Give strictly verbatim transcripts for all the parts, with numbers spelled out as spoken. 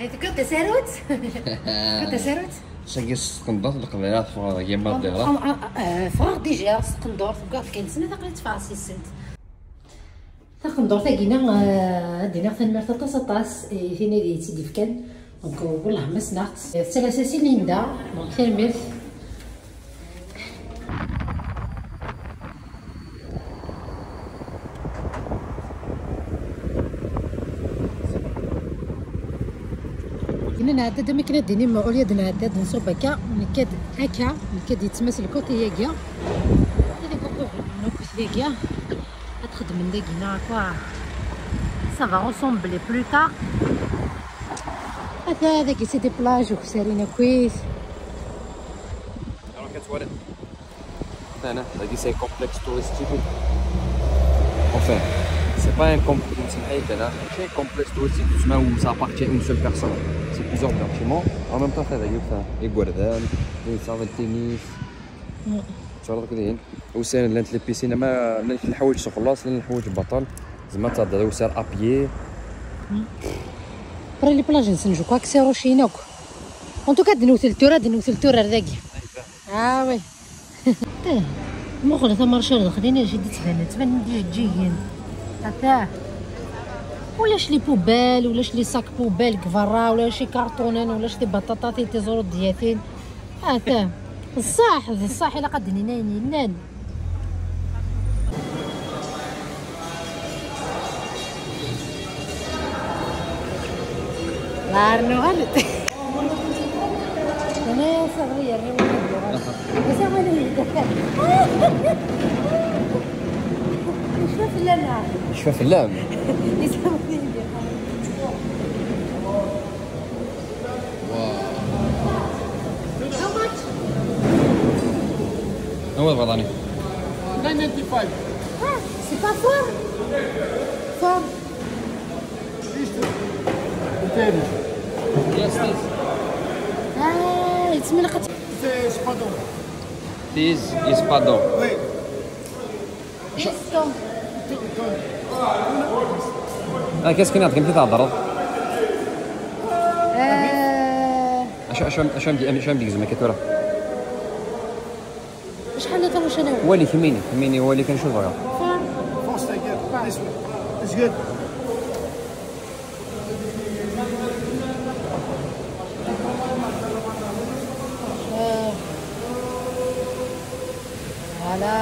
Tewwiḍ tasarut? Tewwiḍ tasarut? Sagi s tqendurt n leqbayel teffɣeḍ dagi ma ddira. Ffɣeɣ dija s tqendurt, wwiɣ-d kan snat aql-i tteffɣeɣ seg-sent. Taqendurt-agi-ina, eh, ad d-iniɣ tanemmirt aṭas aṭas i tin i d-iyi-tt-id-ifkan. Donc, wellah ma ssneɣ-tt. Tettales-as i Linda, donc tanemmirt. Ina nɛedda-d am akken ad d-inim, au lieu de nɛedda ad nṣub akka, nekka-d akka, nekka-d yettmas lkuti-agi. Ad xedmen dagi neɣ quoi. Ça va ressembler plus tard. Ata dagi c'est des plages uksarin akkit. Alors, qu'est-ce que tu vois là ? Enfin, dagi c'est un complexe touristique. Enfin, c'est pas un complexe, c'est un complexe touristique, mais ça appartient à une seule personne. C'est plusieurs bâtiments. En même temps, t'as des, enfin, des gardens, des salles de tennis. Mm. Tu vois, donc, des, aussi, llant les piscines, mais llant les حوايج s uxellas, llant les حوايج baṭel. زعما تهضر وسير à pied. Après les plages نسن, je crois que c'est rochers. En tout cas, d-newtel tura, d-newtel tura ar dagi. Ah oui. Eh, muqel tamarca ar daxel-in, acu i d-yettbanen? Ttbanen-d ijeǧǧigen. Ata. Ulac les poubelles, ulac les sacs poubelles deg berra, ulac ikarṭunen, ulac tibaṭaṭatin, tiẓrudyatin. Ata. D ṣṣeḥ, d ṣṣeḥ, ilaq ad d-nini ayen yellan. Ɣer nuɣal. Ana saɣli yerra wala d-yuɣal. Masa wala yedda. Yecfa fell-aneɣ. Yecfa fell-am. Yecfa fell-aneɣ. How much? Anwa tebɣiḍ ani? Nine ninety-five. Ah, c'est pas fort. Fort. Yes, yes. Ah, it's milk. C'est espadon. This is espadon. Oui. Ah, qu'est-ce que tu as dit ? آه، اش اش اش عندي اش عندي زعما كثوره؟ شحال هذا واش انا؟ ولي كميني كميني ولي كنشوف غير. It's good. آه. Voilà.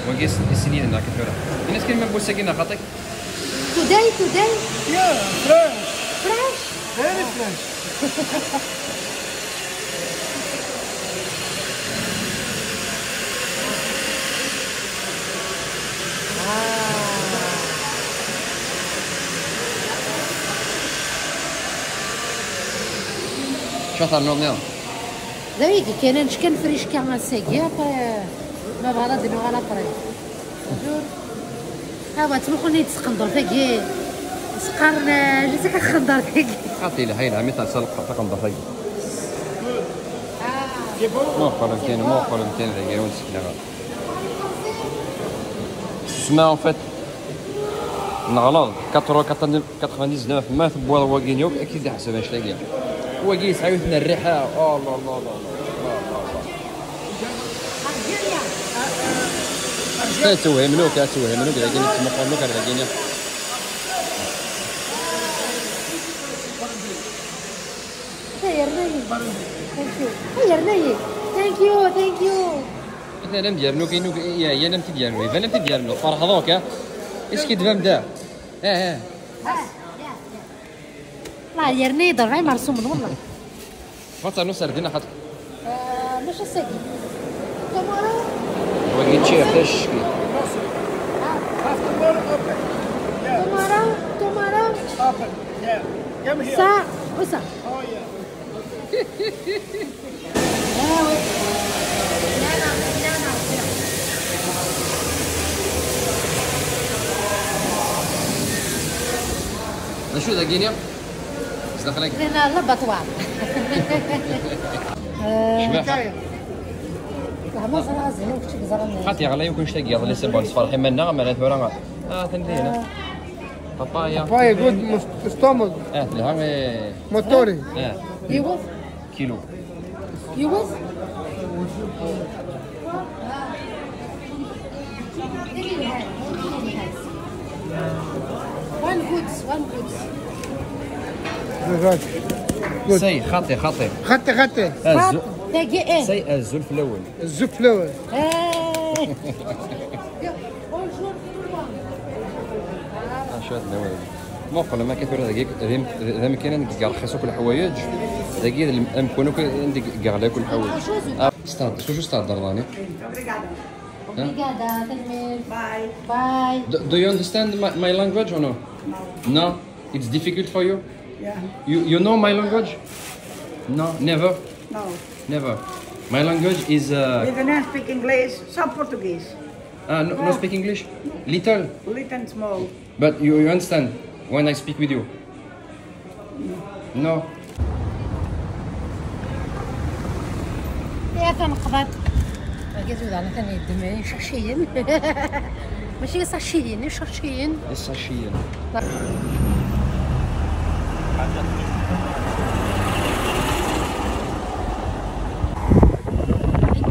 وقيس السنين هناك كثوره. الناس كاين ما بوساكين خاطيك. Today, today. Yeah, fresh. Fresh? Very fresh. Wow. شو صار نوم يوم؟ ذا يجي كاين نشكن فريشكا الساقية، ما بغا لا دنو على طريق. ها هو تمخني تسقندر تاكي. سقرنا جيتك تخندر تاكي. عطي لها هاي العميد تاع سلق تقندر تاكي. مو قولن كاين، مو قولن كاين ذاكي ونسكنا غا. سما en fait نغلط quatre euros quatre-vingt-dix-neuf ما تبوا واقين يوك اكيد حسب اش تاكي. واقي يسعيو ثنا الريحه. Oh là là là. Esta é seu Remnuka, seu Remnuka, daqui neste mocó no cara daqui né. Hey, Erneyi. Thank you. Hey, Erneyi. Thank you, thank you. Ata nam diarnu kinu ya ya nam ti diarnu, iban nam ti diarnu. Farḥeḍ ok. Est-ce que devem da? Eh eh. Ah, yeah, yeah. La yerni ضربي مرسوم والله. Fatta no sardina xat. آه، مش السقي. Tomorrow. Wagi ččiɣ tacekkit. Tomorrow, tomorrow. Sa, usa. Ah oui. D acu dagini? Zdaxel-agi. Hna l'abattoir. Cbaḥa. Leɛmer ẓriɣ azal, kečč i yeẓran. Xaṭi, ɣlay akk annect-agi, iḍelli c'est bon, sferḥ iman-nneɣ, amer tura, ah, atan dina. Papaya. Papaya good, mus-, stomach. Eh, telha, eh, motori. Eh, yiwet. Kilo. Yiwet. One good, one good. Good. Say, خاطي، خاطي. خاطي، خاطي. Say, azul fell-awen. Azul fell-awen. Eh. Bonjour, everyone. Acu ad d-nawi? Muqel, ma akka tura dagi, d am-, d amkan anda i rxis akk leḥwayeǧ, dagi d lem-, amkan akk anda i yeɣli akk leḥwayeǧ. Ah, stad, s wacu s-thedreḍ, Ani? Obrigada. Obrigada, Termin. Bye. Bye. Do, do you understand my, my language or no? No. No? It's difficult for you? Yeah. You, you know my language? No, never? No. Never. My language is, uh, With the name speak English, some Portuguese. Ah, no, no speak English? Little? Little and small. But you, you understand when I speak with you? No. Ya tanqḍat. Agi tuda atan yeddem icerciyen. Mačči iṣaciyen, icerciyen. Iṣaciyen.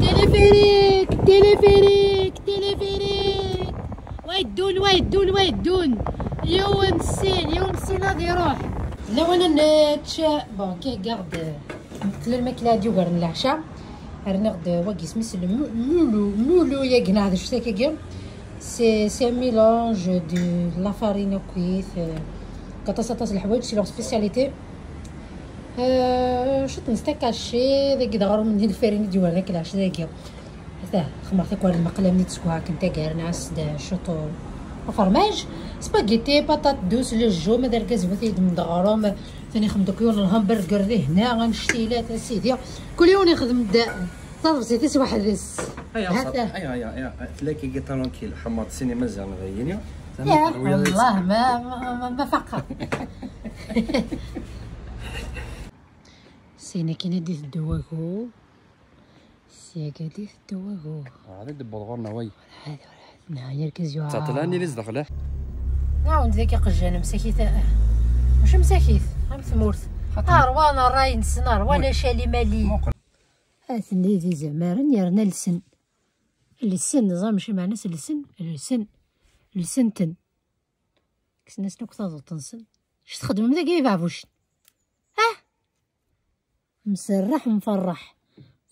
Téléphérique, téléphérique, téléphérique. Wa yeddun, wa yeddun, wa yeddun. Yiwen sin, yiwen sin ad iruḥ. Lawan ad nečč. Bon, kay garde. Tella lmakla ad yugaren leɛca. Rniɣ-d wagi isem-is lulu, lulu yagi neɣ d acu-t-agi. C'est, c'est un mélange de la farine akkit, euh, aṭas aṭas leḥwayeǧ, c'est leur spécialité. Euh, ciṭ n steak haché, dagi d aɣrum n lfarin i d-yuran akk leɛca dagi. Ata, xemmeɣ takwar lmeqla-nni d seg wakken tagar nɛas d ciṭ u fermaj. Spaghetti, patate douce, lejum, ad argaz bu tayedem d aɣrum. Tani xemd akk yiwen n hamburger di hna, annect-ilat, a sidi. Kul yiwen ixdem-d taḍebsit-is weḥd-s. Aya, hata. Aya, aya, aya. Tella kigi tranquille. Ḥemmad sinima ziɣen d ayini. Ya, wallah, ma, ma, ma, ma faqeɣ. Syin akkin i d-iteddu wagu. Syaga d-iteddu wagu. Ɛad i d-tewweḍ ɣur-neɣ, way. Ur ɛad, ur ɛad. Neɣ yerkez yuɛer. Ttaṭlan ili zdaxel, ah. Nɛawen deg iqjan, msakit, ah, mačči msakit, am tmurt. Ṛwan ṛṛay-nsen, ṛwan acali mali. Muqel. Atni d izamaren yerna lsen. Lsen, neẓra mačči meɛna-s lsen, lsen. Lsen-ten. Kksen-asen akk taḍuṭ-nsen. Acu txeddmem dagi a ibeɛbucen? Ah! Mserreḥ mferreḥ.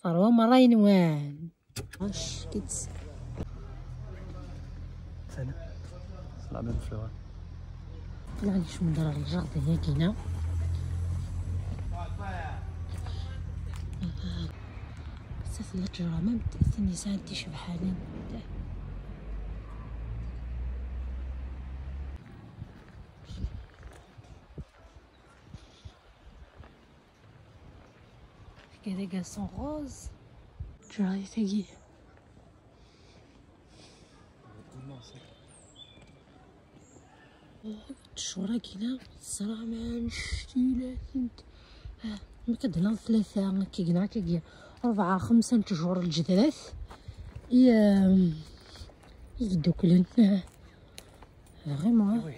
Terwa merra inwan. Acu kids. C'est la même fleur. Aql-aɣ nekcem-d ɣer ljardin-agi-na. Ass-a tella ttejra, ma tin yesɛan ticebḥanin. Kra garçon rose. Ttejra-tagi. Ttjur-agi la ẓra ma ncti la tent. Ah, ma kad nɣ tlata akkagi neɣ akkagi rebɛa xemsa n ttjur lǧedrat i, ah, i yedduklen. Ah, vraiment, ah.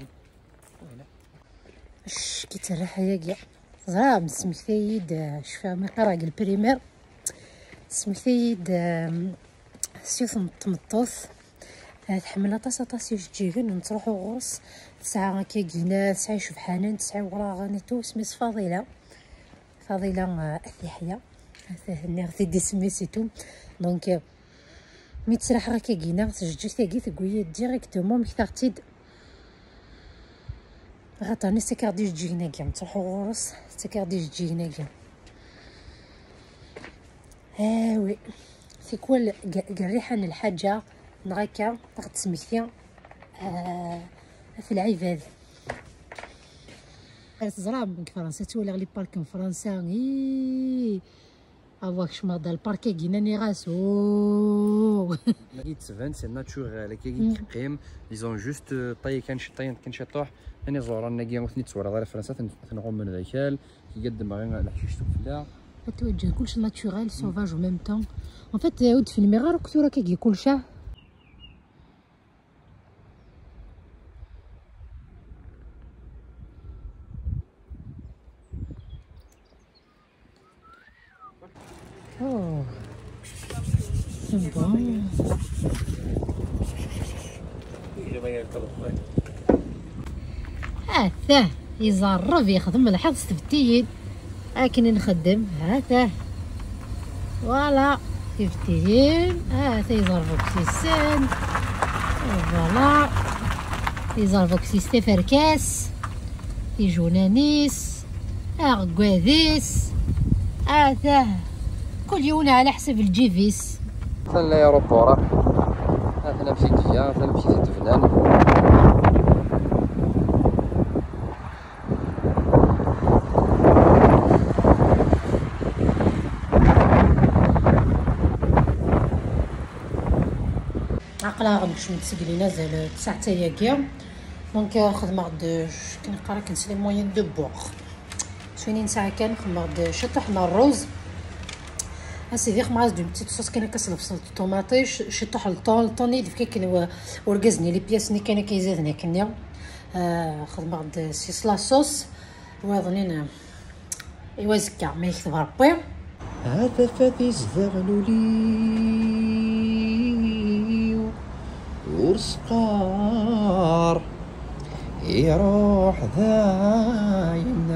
Acu k-itterraḥ ayagi? Teẓram, tesmekta-yi-d, ah, cfiɣ mi qqareɣ deg lprimaire. Tesmekta-yi-d, ah, s yiwet n tmeṭṭut, ah, tḥemmel aṭas, aṭas ijeǧǧigen, nettruḥu ɣur-s, tesɛa akkagina, tesɛa icebḥanen, tesɛa iwraɣen et tout, isem-is Faḍila. Faḍila, ah, At Yeḥya. At, nniɣ-t-id isem-is et tout. Donc, ah, mi ttraḥeɣ akkagina, tjeǧǧigt-agi tewwi-yi directement, mmektaɣ-tt-id. Axaṭer nettak-aɣ-d ijeǧǧigen-agi, nettruḥu ɣur-s, tettak-aɣ-d ijeǧǧigen-agi. Ah oui, tikwal g-, g rriḥa n lḥaǧa, neɣ akka, ad ɣ-d-tesmekti, ah, ɣef lɛibad. Teẓram, deg Fransa, ttwaliɣ les parcs n Fransa, ih, Awa kecmeɣ-d lpark-agi, nniɣ-as, ooh. Agi yettban, c'est naturel, akka i yeqqim. Ils ont juste, euh, ṭayya kan ci-, ṭayya kan ciṭuḥ. Nnan iẓuran-agi ur ten-id-twalaḍ ara Fransa, ten-, tenɣummen d akal. Iga ddmeɣ leḥcic sufella. Ad twaǧǧeḍ kullec naturel, sauvage en même temps. En fait, euh, ur d-filmiɣ ara akk tura akkagi kullec, ah. Atah, iẓerreb, yexdem lḥiḍ s tbettiyin. Akken i nxeddem, atah. Voilà, tibettiyin. Atah, iẓerreb akk s-, voilà. Iẓerreb akk s-, tiferkas, tijunan-is, aɣeggad-is. Atah, kul yiwen ɛla ḥsab lǧib-is. Atan l'aéroport, ah. Atan amek i iga, atan amek i t-id-bnan. Aql-aɣ nekcem-d seg Lille azal n tsaɛet ayagi. Donc, euh, xedmeɣ-d, euh, akken qqar akken, c'est les moyens de bord. S win i nesɛa kan, xedmeɣ-d ciṭuḥ n ṛṛuz. A sidi, xedmeɣ-as-d une petite sauce kan akka s lebṣel d ṭumaṭic, ciṭuḥ n lṭun, lṭun i d-yefka akken wa-, urgaz-nni, les pièces-nni kan akka izaden akkenni. Ah, xedmeɣ-d six la sauce, wayeḍnin, ah, i wazekka, ma yekteb Ṛebbi. Ha tafat izdeɣ lul-iw, ur s-qqar iruḥ dayen.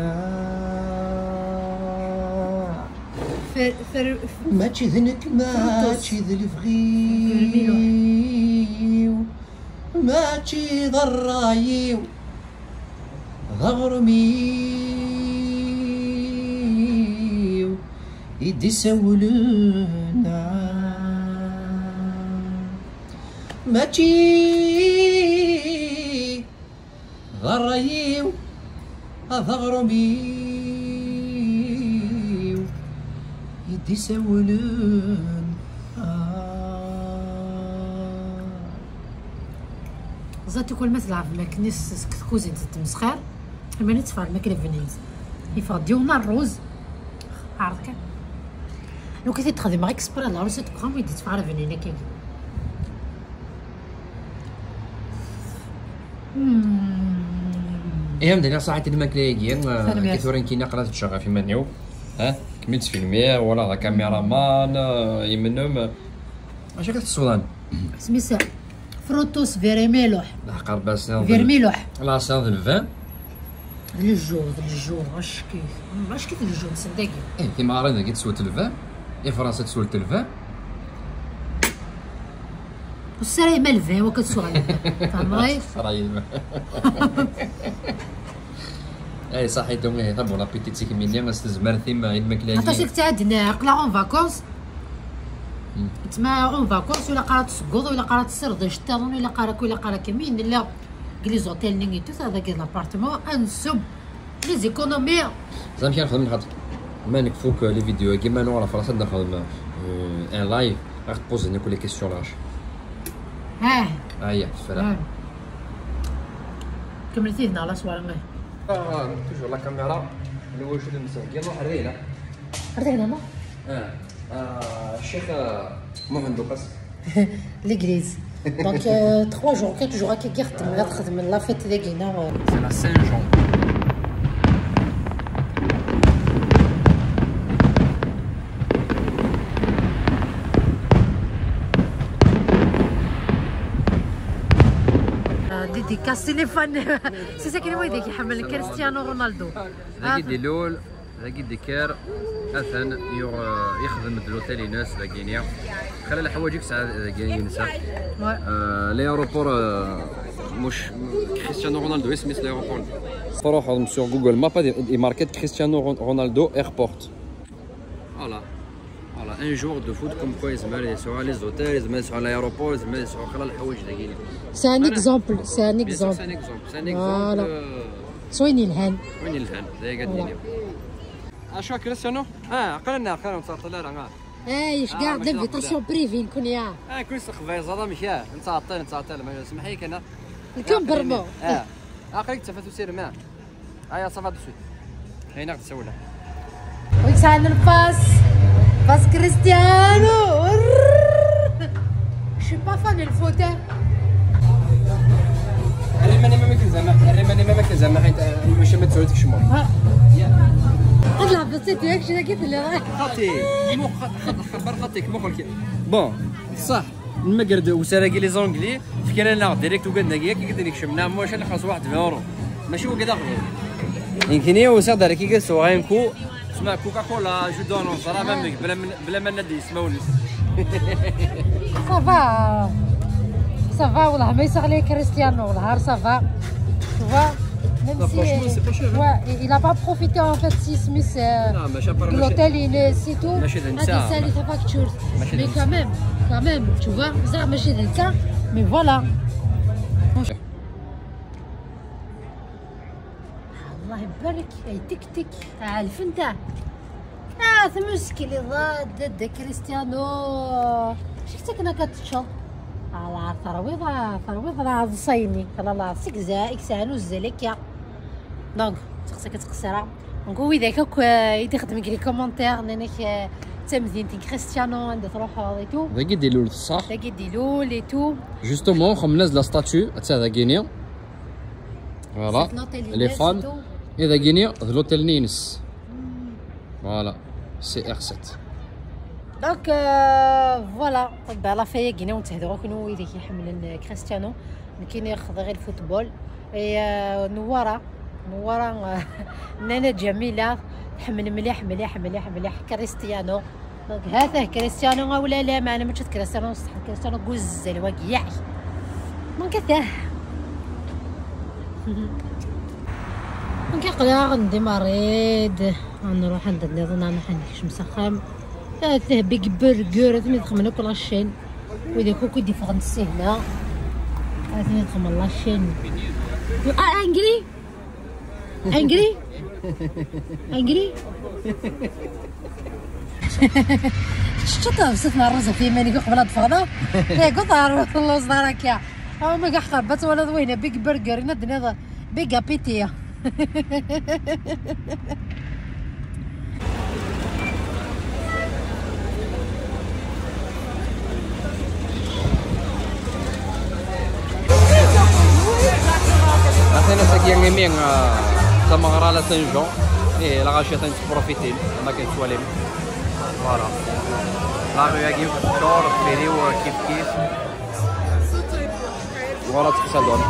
Fer-, fer-, mačči d nekk, frutos, mačči d lebɣi-w, mačči d ṛṛay-iw, d aɣrum-iw i d-isawlen. Mačči d ṛṛay-iw, d aɣrum-iw i d-isawlen. Ẓat tikwal ma tleɛbem akken s-, seg tkuzint n tmesxir, aman i teffɣen akken bnin. Yeffeɣ-d yiwen ṛṛuz, ɛreḍ kan. Lukan i t-id-xedmeɣ exprès, la recette deg uxxam i d-itteffeɣ ara bnin akkagi. Hmm. Ihi, am d-nniɣ, ṣaḥit i lmakla-agi, eh, tanemmirt. Akka tura nekkini aql-i ad ččeɣ ɣef iman-iw. Ha? Kem-id-sfilmiɣ, wala d akamiraman, eh, imennum. Acu akka tessuḍan? Isem-is frutos vermelhos. Leḥqer bas. Vermelhos. La sɛiḍ lvan. D lejjur, d lejjur, acki. Acki d lejjur-nsen dagi. Eh, timaɣrin dagi teswet lvan. I Fransa teswet lvan. Ur ssarayem a lvan, wakka tessuɣ lvan. Tfehmeḍ? Ssarayem. Ay, ṣaḥit, ihi, bon appétit i kemmini, s tezmert-im, i lmakla-agi. Aṭas i yettɛeddan, aql-aɣ en vacances. Hmm. Tma en vacances, ur ilaq ara ad tseggeḍ, ur ilaq ara ad tessirdeḍ iceṭṭiḍen, ur ilaq ara akk, ur ilaq ara akk. Mi nella deg les hôtels-nni et tout ça, dagi d l'appartement, ad nṣubb les économies. Ẓer amek ara nexdem, xaṭer ma nfuk les vidéos-agi, ma nuɣal ɣer Fransa, ad nexdem, euh, un live, ad ɣ-tpozen akk les questions lɣaci. Ah. Aya, tefra. Ah. Kemmlet yid-neɣ la soirée. Ah, toujours la caméra. Lwacul n Msehgi, nruḥ ar dayna. Ar dayna, non? Ah, ah, Ccix, ah, Muḥend Uqas. L'église. Donc, euh, trois jours, quatre jours, akka i xedmen, ad xedmen la fête dagi, neɣ, euh. C'est la Saint-Jean. Ah, dédicace téléphone. C'est ça qui nous dit, Cristiano Ronaldo. Dagi d-ilul, dagi d-ikker, atan yuɣ, yexdem-d l'hôtel-ines dagini. Xala leḥwayeǧ i yesɛa dagi yensa. Ouais. Euh, l'aéroport, euh, muc, Cristiano Ronaldo, isem-is l'aéroport. Truḥeḍ sur Google Map, ad imarket Cristiano Ron-, Ronaldo Airport. Voilà. Voilà, un joueur de foot comme quoi yezmer yesɛu les hôtels, yezmer yesɛu l'aéroport, yezmer yesɛu xala leḥwayeǧ dagini. C'est un exemple, c'est un exemple. Bien sûr, c'est un exemple. C'est un exemple, voilà. Euh, s wayen yelhan. S wayen yelhan, d aya i d-nini. Voilà. Acu a Cristiano? Ah, aql-aneɣ, aql-aneɣ ur nettɛeṭṭil ara, ah. Eh, yecga-d l'invitation privée, nekkni, ah. Ah, kul s lexbar, ẓer amek, ah, nettɛeṭṭil, nettɛeṭṭil, ma semmeḥ-iyi kan, ah. Nkombrmo. Ah, aql-ik d tafat usirem, ah. Aya, ça va de suite. Ayen aɣ-d-sawla. Wi yesɛan lpas. Pas Cristiano. Je suis pas fan n lfoot, hein. Err iman-im am akken zama, err iman-im am akken zama, ḥayt, eh, maca ma tesɛu tkecmeḍ. Ha. Ya. Ad lɛebet akken dagi telliḍ. Xaṭi, muq-, xaṭi, xaṭi, xaṭi, muqel kan. Bon. صح. نمقرد وسارة كي لي زونجلي، فكرنا ديريكت وقلنا كي كي نكشم نعم واش نخلص واحد في اورو. ماشي وقت اخر. يمكن هي وسع دارك كي سوغا ينكو. اسمها كوكا كولا، جو دونونس، راه ما مك بلا من بلا ما ندي اسمها ولي. Ça va. Ça va والله ما يسغلي كريستيانو والله ça va. Tu vois. Même si il a pas profité en fait si Smith. Non, mais l'hôtel il est si tout. ماشي هذا نساء. هذا سالي تفاكتشور. Mais quand même, quand même, tu vois. زعما ماشي هذا نساء. Mais voilà. الله يبارك. اي تك تك. عارف انت. اه، تمسكلي الله، دد كريستيانو. شفتك انا كتشو. على ترويضة، ترويضة راه صيني. لا، لا، سكزا، اكسانو الزلكيا. Donc تقصي كتقصيرا. Donc وي ذاك كو يدي خدم لي كومونتير نانك. تمدينتي كريستيانو عند تروح ريتو. داكي دي لول صح. داكي دي لول ايتو. Justement خم نازله ستاتيو تاع داكينيا. Voilà. لي فان. اذا كينيا ذ لوتيل نينس. Voilà. سي ار سبعة. Donc voilà. طيب على فيا كينا ونتهدرو كنو اذا كيحملن كريستيانو. كاين ياخذ غير الفوتبول. إيه، نوارة. نوارة. نانا جميلة. تحمل مليح مليح مليح مليح كريستيانو. Donc هذا كريستيانو ولا لا؟ ما انا مش كريستيانو، صح كريستيانو قزل وقياعي. Donc هذا. Donc يقدر ندي مريض. نروح عند النظام نحن مش مسخم. هذا بيج برجر، هذا يدخل من كل الشين. وإذا كوكو دي فرنسي هنا. هذا يدخل من لاشين. آه، انجري. انجري. انجري. شتو بصيت مع الرز في ماني قبل الفغضة. هي قطع الرز دارك يا. او ما قاع خربت ولا ذوينه بيج برجر هنا الدنيا. Big appétit. Aten-a tagi imi, ah, tameɣra la Saint Jean. Ih, la ɣaci atan tettprofiti, am akken tettwalim. Voilà. La rue-agi teččur, deffir-iw kif kif. Voilà, c'est ça donne.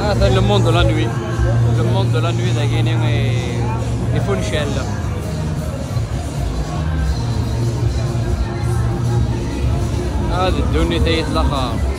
Ah, c'est le monde de la nuit. Le monde de la nuit, dagini, i, i Funchal. Ah, d ddunit ay at laxer.